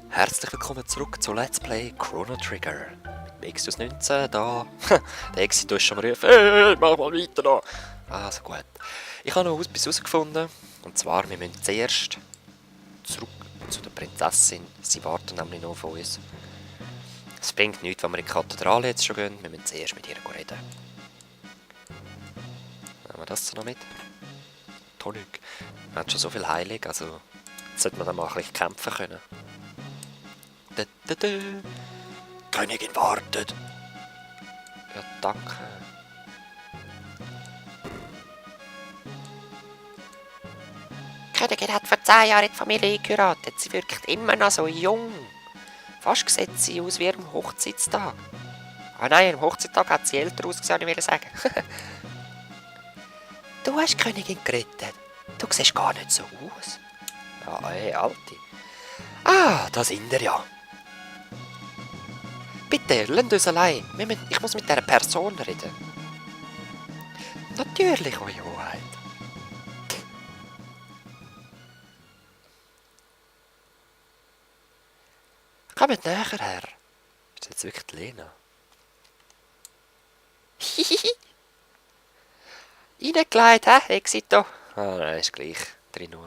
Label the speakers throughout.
Speaker 1: Herzlich willkommen zurück zu Let's Play Chrono Trigger. Mit Exodus 19 da. Der Exodus ist schon mal rufen, hey, mach mal weiter da. Also gut. Ich habe noch etwas herausgefunden. Und zwar, wir müssen zuerst zurück zu der Prinzessin. Sie warten nämlich noch auf uns. Es bringt nichts, wenn wir in die Kathedrale jetzt schon gehen. Wir müssen zuerst mit ihr reden. Haben wir das noch mit? Tonic. Wir haben schon so viel Heilig, also jetzt sollte man dann mal ein bisschen kämpfen können. Da, da, da. Königin wartet. Ja, danke.
Speaker 2: Die Königin hat vor 10 Jahren in die Familie geheiratet. Sie wirkt immer noch so jung. Fast sieht sie aus wie am Hochzeitstag. Ah nein, am Hochzeitstag hat sie älter ausgesehen, ich will sagen. Du hast die Königin gerettet. Du siehst gar nicht so aus.
Speaker 1: Ja, hey, Alte. Ah, da sind wir ja. Bitte, lasst uns allein. Ich muss mit dieser Person reden.
Speaker 2: Natürlich, Eure Hoheit.
Speaker 1: Kommt näher her. Ist das jetzt wirklich die Lena?
Speaker 2: Reingelegt, hä? Exito.
Speaker 1: Ah, nein, ist gleich. Drin.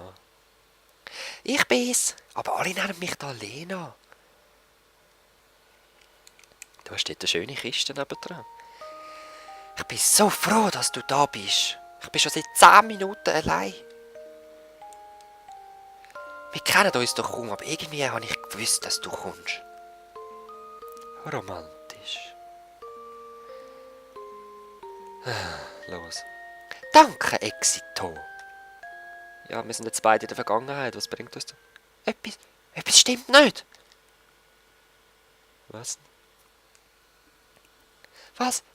Speaker 2: Ich bin's. Aber alle nennen mich da Lena.
Speaker 1: Du hast dort eine schöne Kiste nebendran.
Speaker 2: Ich bin so froh, dass du da bist. Ich bin schon seit 10 Minuten allein. Wir kennen uns doch kaum, aber irgendwie habe ich gewusst, dass du kommst.
Speaker 1: Romantisch. Los.
Speaker 2: Danke, Exito.
Speaker 1: Ja, wir sind jetzt beide in der Vergangenheit. Was bringt uns das?
Speaker 2: Etwas stimmt nicht.
Speaker 1: Was?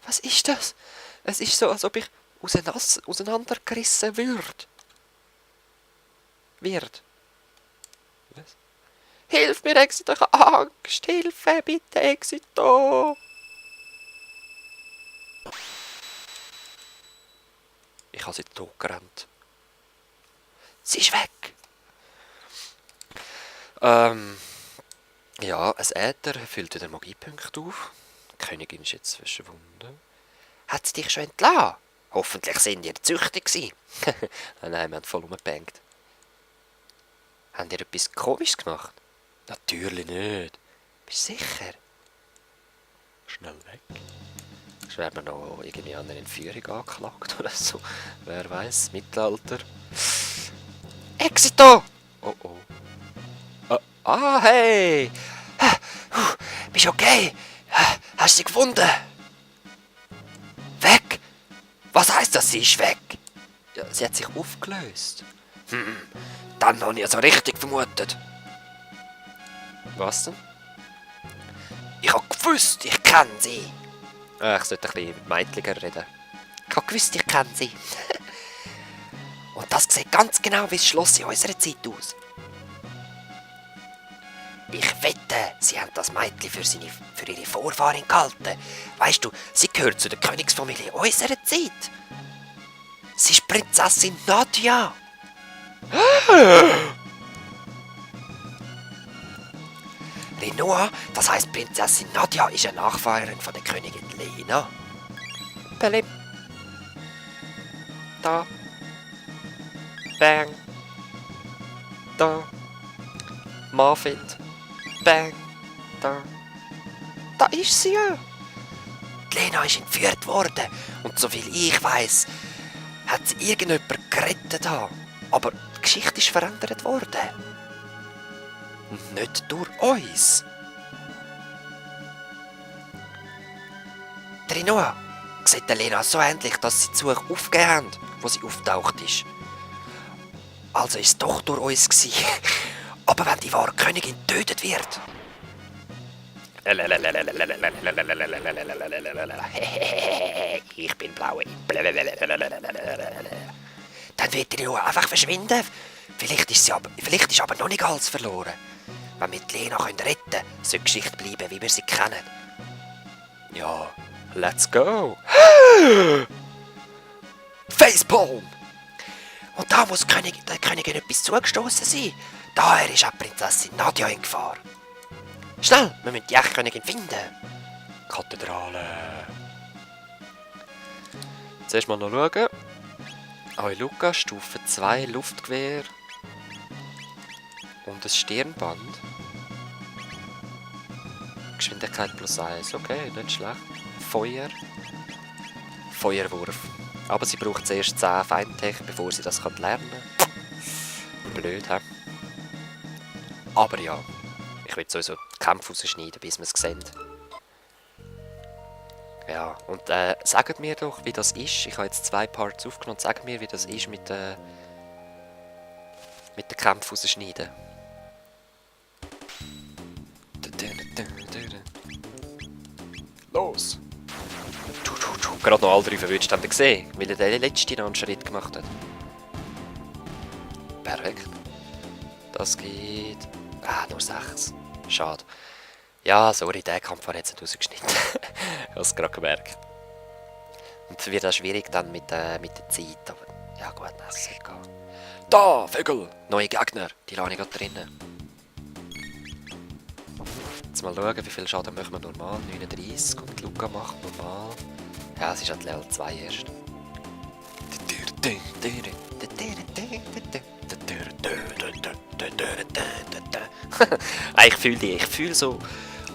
Speaker 2: Was ist das? Es ist so, als ob ich auseinandergerissen würde.
Speaker 1: Was?
Speaker 2: Hilf mir, Exito, ich habe Angst. Hilfe, bitte, Exito.
Speaker 1: Ich habe sie totgerannt.
Speaker 2: Sie ist weg.
Speaker 1: Ja, ein Äther füllt wieder Magiepunkte auf. Die Königin ist jetzt verschwunden.
Speaker 2: Hat sie dich schon entlassen? Hoffentlich sind ihr züchtig gewesen.
Speaker 1: Nein, wir haben voll umgebankt.
Speaker 2: Habt ihr etwas Komisches gemacht?
Speaker 1: Natürlich nicht.
Speaker 2: Bist du sicher?
Speaker 1: Schnell weg. Sonst werden wir noch irgendwie an einer Entführung angeklagt oder so. Wer weiß, Mittelalter.
Speaker 2: Exito!
Speaker 1: Oh oh. Hey!
Speaker 2: Bist du okay? Hast du sie gefunden? Weg? Was heisst das, sie ist weg?
Speaker 1: Ja, sie hat sich aufgelöst.
Speaker 2: Dann habe ich ja so richtig vermutet.
Speaker 1: Was denn?
Speaker 2: Ich habe gewusst, ich kenne sie.
Speaker 1: Ich sollte ein bisschen meidlicher reden.
Speaker 2: Ich habe gewusst, ich kenne sie. Und das sieht ganz genau wie das Schloss in unserer Zeit aus. Ich wette, sie haben das Mädchen für ihre Vorfahrin gehalten. Weißt du, sie gehört zu der Königsfamilie unserer Zeit. Sie ist Prinzessin Nadja. Renoa, das heisst Prinzessin Nadja, ist eine Nachfahrerin von der Königin Lena.
Speaker 1: Belim. Da. Bang. Da. Marfit. Bang. Da.
Speaker 2: Da ist sie ja. Die Lena ist entführt worden und soviel ich weiss, hat sie irgendjemand gerettet haben. Aber die Geschichte ist verändert worden. Und nicht durch uns. Trinoa, sieht der Lena so ähnlich, dass sie die Suche aufgegeben haben, wo sie auftaucht ist. Also ist es doch durch uns gewesen. Aber wenn die wahre Königin getötet wird... Ich bin blau. Dann wird die Lena einfach verschwinden. Vielleicht ist aber noch nicht alles verloren. Wenn wir die Lena retten können, soll die Geschichte bleiben, wie wir sie kennen.
Speaker 1: Ja, let's go.
Speaker 2: Facepalm! Und da muss der Königin etwas zugestoßen sein. Daher ist auch Prinzessin Nadja in Gefahr. Schnell, wir müssen die Echtkönigin finden.
Speaker 1: Kathedrale. Zuerst mal noch schauen. Luca, Stufe 2, Luftgewehr. Und ein Stirnband. Geschwindigkeit plus 1, okay, nicht schlecht. Feuer. Feuerwurf. Aber sie braucht zuerst 10 Feindtech, bevor sie das lernen kann. Blöd, hä? Aber ja, ich will sowieso die Kämpfe rausschneiden, bis wir es sehen. Ja, und sagt mir doch, wie das ist. Ich habe jetzt 2 Parts aufgenommen. Sagt mir, wie das ist mit den Kämpfen rausschneiden. Los! Gerade noch alle 3 verwünscht haben gesehen, weil er den letzten noch einen Schritt gemacht hat. Perfekt. Das geht... nur 6. Schade. Ja, sorry, den Kampf habe ich jetzt nicht rausgeschnitten. Ich habe es gerade gemerkt. Und es wird auch schwierig dann mit der Zeit, aber ja gut, das sollte gehen. Da, Vögel! Neue Gegner, die lasse ich gerade drinnen. Jetzt mal schauen, wie viel Schaden machen wir normal. 39 und Luca macht normal. Ja, es ist halt Level 2 erst. Ich fühle so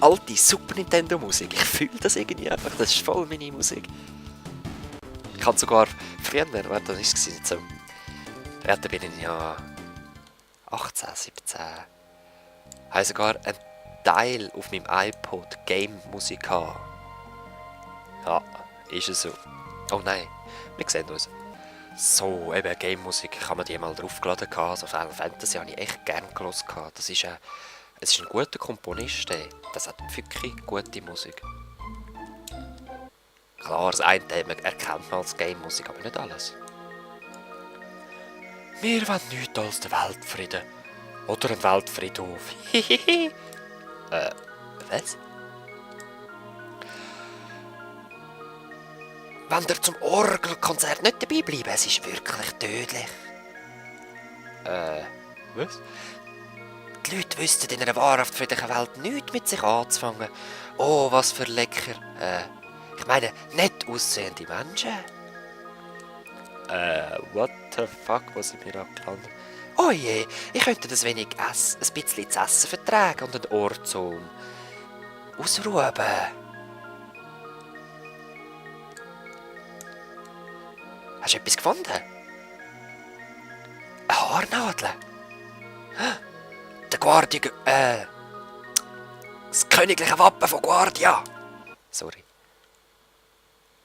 Speaker 1: alte Super Nintendo Musik. Ich fühle das irgendwie einfach. Das ist voll meine Musik. Ich hatte sogar früher, warte, das ist es so. Da bin ich ja 18, 17. Ich habe sogar einen Teil auf meinem iPod Game Musik gehabt. Ja, ist es so. Oh nein, wir sehen uns. So, eben Game Musik, ich habe mir die mal draufgeladen. Also Final Fantasy habe ich echt gerne gehört. Das ist ein guter Komponist, ey. Das hat wirklich gute Musik. Klar, das eine erkennt man als Game Musik, aber nicht alles. Wir wollen nichts als den Weltfrieden. Oder einen Weltfriedhof. Hihihi. Was? Wenn ihr zum Orgelkonzert nicht dabei bleiben, es ist wirklich tödlich. Was? Die Leute wüssten in einer wahrhaft friedlichen Welt nichts mit sich anzufangen. Oh, was für lecker. Ich meine, nett aussehende Menschen. What the fuck, was sind wir abgelandet? Oh je, ich könnte ein bisschen zu essen vertragen und einen Ort zum Ausruhen. Hast du etwas gefunden? Eine Haarnadel? Der Guardia... das königliche Wappen von Guardia. Sorry.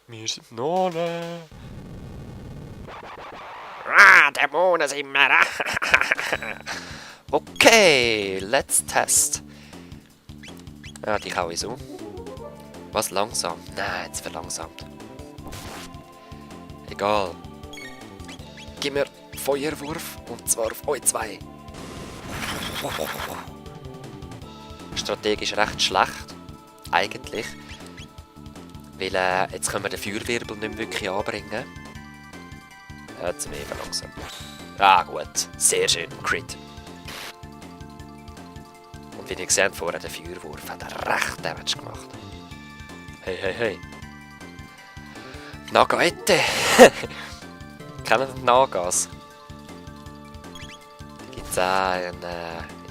Speaker 1: Wir sind Nonnen. Dämonen sind wir. Okay, let's test. Ja, die hau ich so. Was, langsam? Nein, jetzt verlangsamt. Egal. Gib mir Feuerwurf, und zwar auf euch 2. Strategisch recht schlecht. Eigentlich. Weil jetzt können wir den Feuerwirbel nicht mehr wirklich anbringen. Jetzt mega langsam. Ah, gut. Sehr schön. Crit. Und wie ihr gesehen habt, vorher der Feuerwurf hat recht Damage gemacht. Hey, hey, hey. Nagaete. Kennen die Nagas? Da gibt es auch in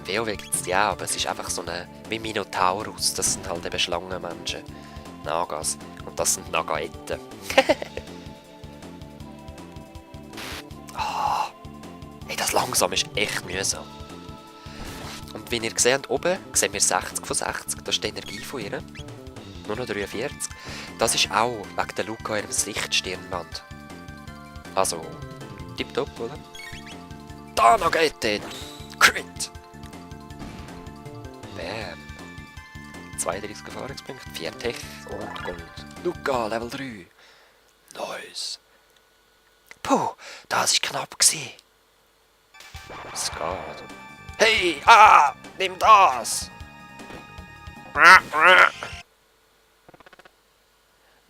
Speaker 1: WoW gibt's die auch, aber es ist einfach so eine wie Minotaurus. Das sind halt eben Schlangenmenschen. Nagas. Und das sind Nagaeten. Hey, das langsam ist echt mühsam. Und wie ihr gesehen habt, oben sehen wir 60 von 60. Das ist die Energie von ihr. Nur noch 43. Das ist auch wegen der Luca ihrem Sichtstirnband. Also, tipptopp, oder? Da noch geht der! Crit! Bam! 32 Erfahrungspunkte, 4 Tech und Gold. Luca, Level 3. Nice. Puh, das war knapp. Es geht. Hey, nimm das!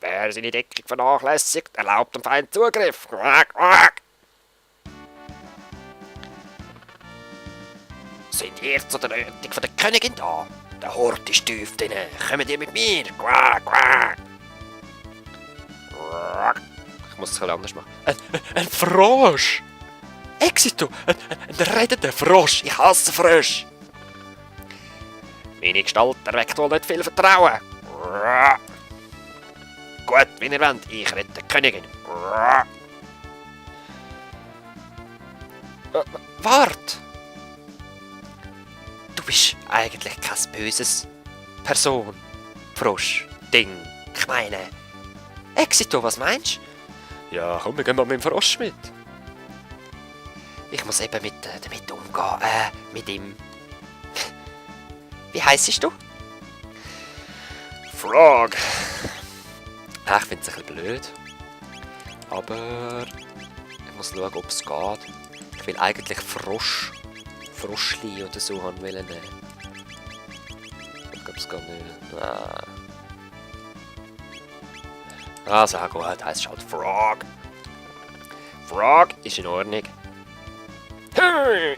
Speaker 1: Wer seine Deckung vernachlässigt, erlaubt dem Feind Zugriff. Sind ihr zur Errettung von der Königin da?
Speaker 2: Der Hort ist tief drin. Kommt ihr mit mir? Quack, quack.
Speaker 1: Ich muss es ein bisschen anders machen. Ein Frosch! Exito! Ein rettender Frosch! Ich hasse Frösche!
Speaker 2: Meine Gestalt erweckt wohl nicht viel Vertrauen. Gut, wie ihr wollt, ich rette die Königin.
Speaker 1: Wart! Du bist eigentlich kein böses Person, Frosch, Ding. Ich meine, Exito, was meinst du? Ja, komm, wir gehen mal mit dem Frosch mit. Ich muss eben damit umgehen, mit ihm. Wie heisst du?
Speaker 2: Frog.
Speaker 1: Ich finde es ein bisschen blöd. Aber ich muss schauen, ob es geht. Ich will eigentlich Froschli oder so haben wollen. Ich glaube, es geht nicht. Also, gut, heisst es halt Frog.
Speaker 2: Frog ist in Ordnung.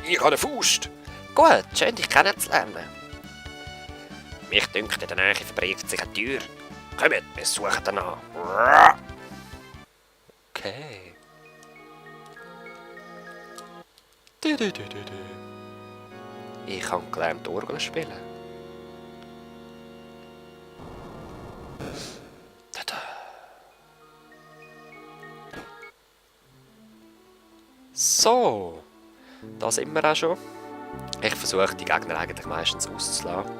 Speaker 2: Ich habe eine Faust.
Speaker 1: Gut, schön dich kennenzulernen.
Speaker 2: Mich dünkt, in der Nähe verbirgt sich eine Tür. Kommt, wir suchen danach.
Speaker 1: Okay. Ich kann gelernt Orgel spielen. Tada. So, da sind wir auch schon. Ich versuche die Gegner eigentlich meistens auszulassen.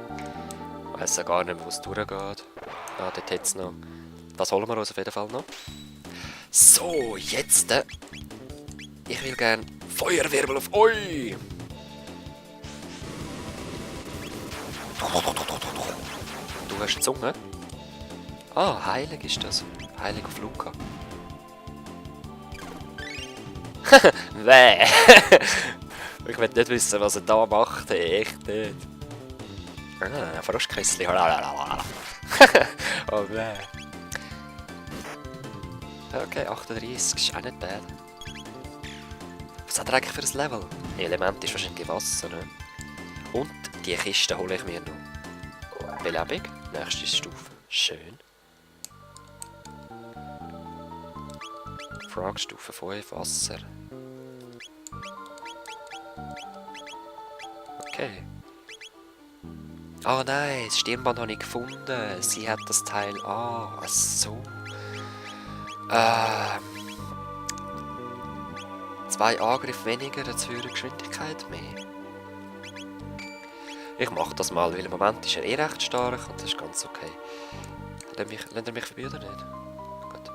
Speaker 1: Ich weiss ja gar nicht, wo es durchgeht. Ah, dort hat es noch. Das holen wir uns auf jeden Fall noch. So, jetzt. Ich will gerne Feuerwirbel auf euch! Du hast die Zunge? Ah, heilig ist das. Heilig auf Luca. Weh! Ich will nicht wissen, was er da macht. Echt nicht. Ah, Froschküssli. Oh weh. Okay, 38 ist auch nicht bad. Was hat er eigentlich für ein Level? Element ist wahrscheinlich Wasser, ne? Und die Kiste hole ich mir noch. Belebig. Nächste Stufe. Schön. Frog Stufe 5, Wasser. Okay. Ah nein, das Stirnband habe ich gefunden. Sie hat das Teil an. Ach so. 2 Angriffe weniger, dafür Geschwindigkeit mehr. Ich mache das mal, weil im Moment ist er eh recht stark und das ist ganz okay. Lässt er mich vorbei oder nicht? Gut.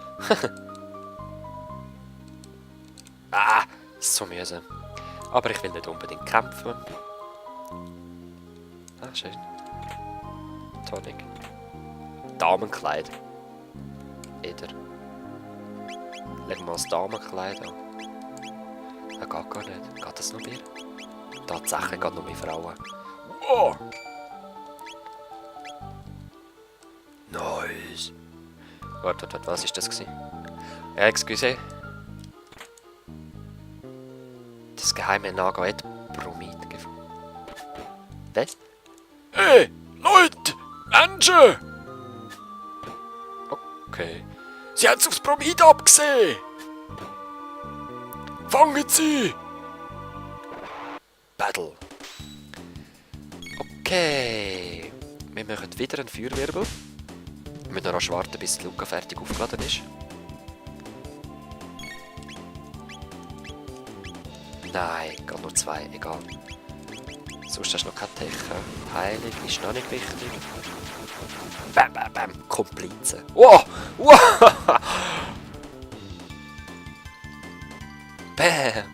Speaker 1: Ah, so mühsam. Aber ich will nicht unbedingt kämpfen. Ah, schön. Tonic. Damenkleid. Eder. Legen wir das Damenkleid an. Ah, geht gar nicht. Geht das noch mehr? Tatsächlich geht noch mehr Frauen.
Speaker 2: Oh!
Speaker 1: Nice. Warte, was ist das gewesen? Ja, excuse. Das geheime Nagaet-Bromid gefunden. Was?
Speaker 2: Hey, Leute! Menschen!
Speaker 1: Okay.
Speaker 2: Sie haben es aufs Bromid abgesehen! Fangen Sie!
Speaker 1: Battle. Okay. Wir machen wieder einen Feuerwirbel. Wir müssen noch rasch warten, bis Luca fertig aufgeladen ist. Nein, geht nur 2, egal. Sonst hast du noch kein Tech. Heilig ist noch nicht wichtig. Bam, bam, bam. Komplizen. Wow! Wow! Bam!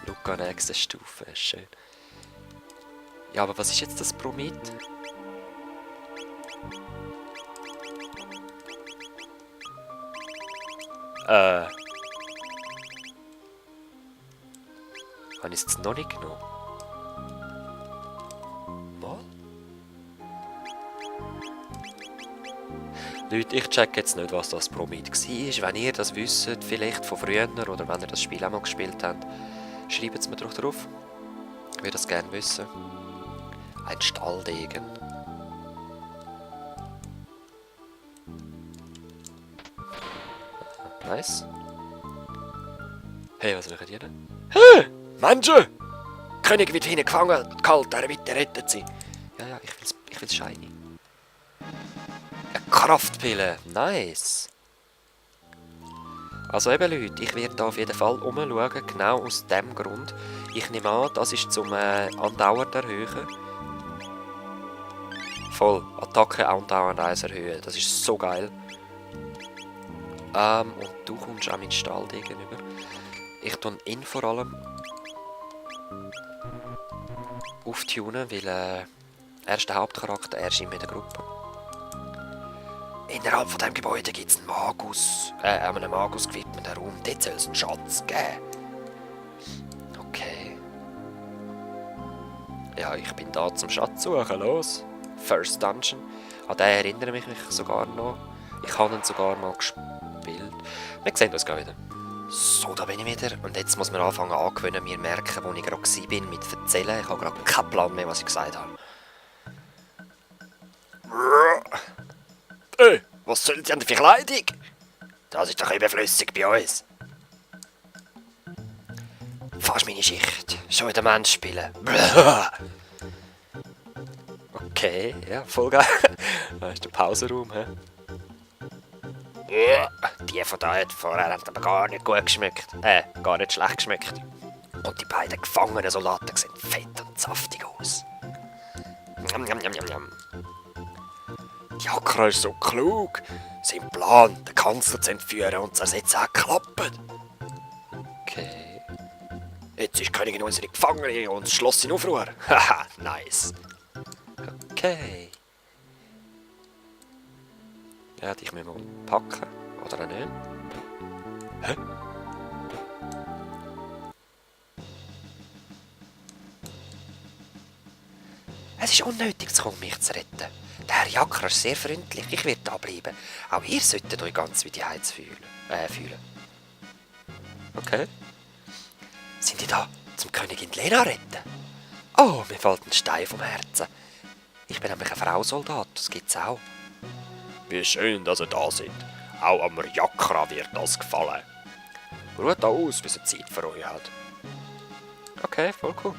Speaker 1: Luca, nächste Stufe. Schön. Ja, aber was ist jetzt das Bromid? Habe ich es jetzt noch nicht genommen? Mal? Leute, ich check jetzt nicht, was das Bromid war. Wenn ihr das wisst, vielleicht von früher oder wenn ihr das Spiel auch mal gespielt habt, schreibt es mir doch drauf. Ich würde das gerne wissen. Ein Stalldegen. Nice. Hey, was machen die denn? Hey! Menschen! Der König wird hinten gefangen gehalten, er wird gerettet sein. Ja, ich will's shiny. Eine Kraftpille, nice. Also eben Leute, ich werde da auf jeden Fall umschauen, genau aus dem Grund. Ich nehme an, das ist zum andauernd erhöhen. Voll, Attacke andauernd 1 erhöhen, das ist so geil. Und du kommst auch mit Stall gegenüber. Ich tue ihn vor allem auftunen, weil er ist der Hauptcharakter, er ist immer in der Gruppe. Innerhalb von diesem Gebäude gibt es einem Magus gewidmeten Raum. Dort soll es einen Schatz geben. Okay. Ja, ich bin da zum Schatz suchen, los. First Dungeon. An den erinnere ich mich sogar noch. Ich habe ihn sogar mal gespielt. Wir sehen uns gleich wieder. So, da bin ich wieder. Und jetzt muss man anfangen angewöhnen, mir merken, wo ich gerade war mit Erzählen. Ich habe gerade keinen Plan mehr, was ich gesagt habe. Hey, was soll denn für Kleidung? Das ist doch überflüssig bei uns. Fast meine Schicht. Schon wieder Mensch spielen. Okay, ja, voll geil. Da ist der Pausenraum, hä? Die von da hat vorher haben aber gar nicht gut geschmeckt. Gar nicht schlecht geschmeckt. Und die beiden gefangenen Soldaten sehen fett und saftig aus. Njam, njam, njam, njam, njam. Die Akra ist so klug. Sein Plan, den Kanzler zu entführen und zu ersetzen, hat geklappt. Okay. Jetzt ist die Königin unsere Gefangene und das Schloss in Aufruhr. Haha, nice. Okay. Ja, dich müssen wir packen, oder nicht? Hä? Es ist unnötig zu kommen, mich zu retten. Der Herr Jakra ist sehr freundlich, ich werde da bleiben. Auch ihr solltet euch ganz wie die Heiz fühlen. Okay. Sind die da zum Königin Lena retten? Oh, mir fällt ein Stein vom Herzen. Ich bin nämlich ein Frausoldat, das gibt's auch. Wie schön, dass ihr da seid. Auch am Jakra wird das gefallen. Ruht da aus, bis er Zeit für euch hat. Okay, voll cool.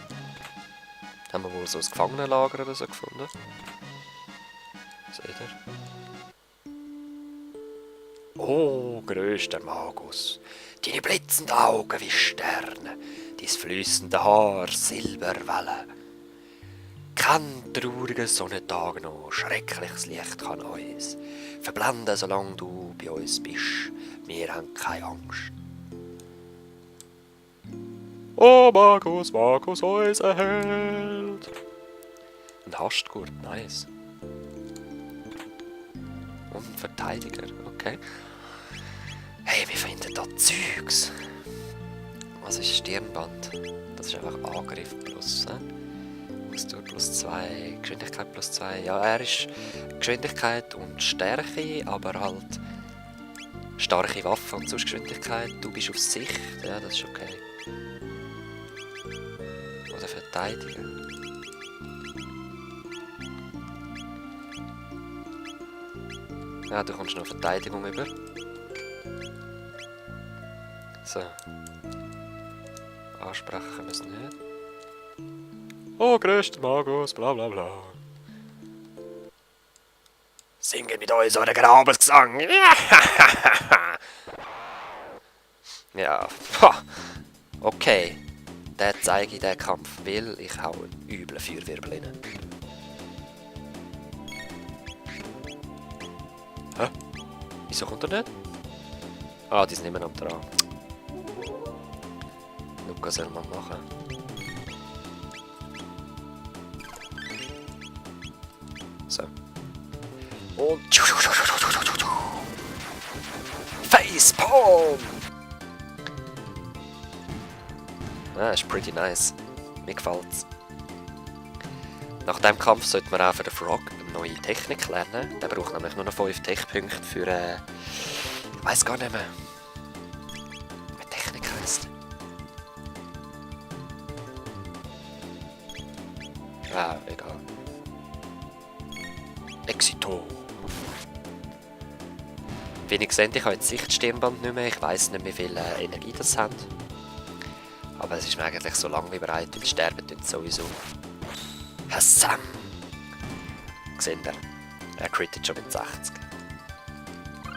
Speaker 1: Haben wir wohl so ein Gefangenenlager oder so gefunden? Seht ihr? Oh, größter Magus. Deine blitzenden Augen wie Sterne, dein fließende Haar Silberwellen. Kein trauriger Sonnentag noch, schreckliches Licht kann uns verblenden, solange du bei uns bist. Wir haben keine Angst. Oh, Magus, Magus, unser Held! Ein Hastgurt, nice. Und ein Verteidiger, okay. Hey, wir finden da Zeugs. Was ist Stirnband? Das ist einfach Angriff plus, Ausdauer plus 2, Geschwindigkeit plus 2. Ja, er ist Geschwindigkeit und Stärke, aber halt starke Waffe und sonst Geschwindigkeit. Du bist auf Sicht, ja, das ist okay. Oder Verteidiger. Ja, du kommst noch Verteidigung über. So. Ansprechen können wir es nicht. Oh, größter Magus, bla bla bla. Singen mit uns euren Grabesgesang. Ja, okay. Der zeige ich den Kampf, weil ich hau einen üblen Feuerwirbel rein. Hä? Wieso kommt er nicht? Ah, die sind immer noch dran. Lukas soll man machen. So. Und Facepalm! Ah, ist pretty nice. Mir gefällt's. Nach diesem Kampf sollte man auch für den Frog eine neue Technik lernen. Der braucht nämlich nur noch 5 Tech-Punkte für ich weiss gar nicht mehr. Wie die Technik heisst. Ah, egal. Exito. Wie ihr seht, ich habe jetzt Sichtstirnband nicht mehr. Ich weiss nicht, wie viel Energie das hat. Aber es ist mir eigentlich so lang wie bereit, weil sterben tut sowieso. Hassam! Seht ihr? Er crittet schon mit 60.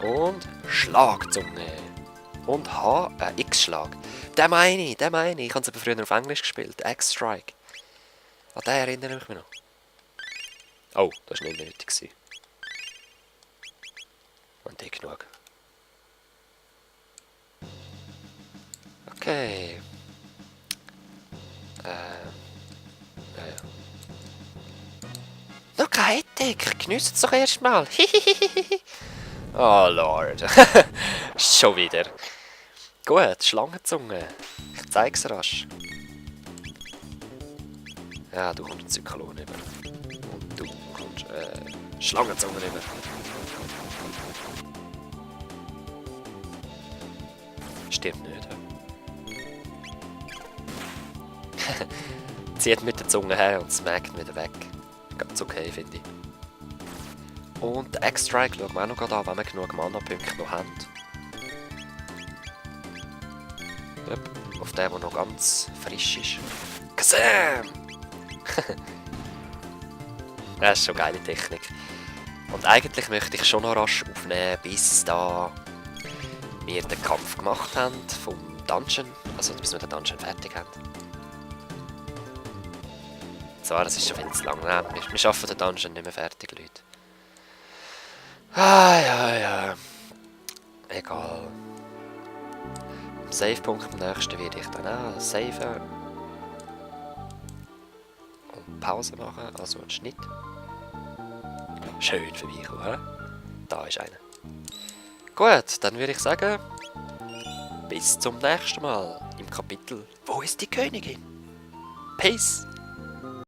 Speaker 1: Und Schlagzunge. Und X-Schlag. Den meine ich. Ich habe es aber früher auf Englisch gespielt. X-Strike. An den erinnere ich mich noch. Oh, das war nicht nötig gewesen. Und die genug. Okay. Ja. Noch kein Hektik, geniesst es doch erst mal. Oh Lord. Schon wieder. Gut, Schlangenzunge. Ich zeig's rasch. Ja, du kommst Zyklon über. Und du kommst Schlangenzunge über. Stimmt nicht. Zieht mit der Zunge her und smackt wieder weg. Ganz okay, finde ich. Und der X-Strike schauen wir auch noch gerade an, wenn wir genug Mana-Punkte noch haben. Yep. Auf den, der noch ganz frisch ist. Kasam! Das ist schon eine geile Technik. Und eigentlich möchte ich schon noch rasch aufnehmen, bis da wir den Kampf gemacht haben vom Dungeon. Also bis wir den Dungeon fertig haben. So, das ist schon viel zu lang. Nein, wir schaffen den Dungeon nicht mehr fertig, Leute. Ja. Egal. Am Savepunkt am nächsten werde ich dann auch saven. Und Pause machen, also einen Schnitt. Schön vorbeikommen, hä? Da ist einer. Gut, dann würde ich sagen, bis zum nächsten Mal im Kapitel Wo ist die Königin? Peace!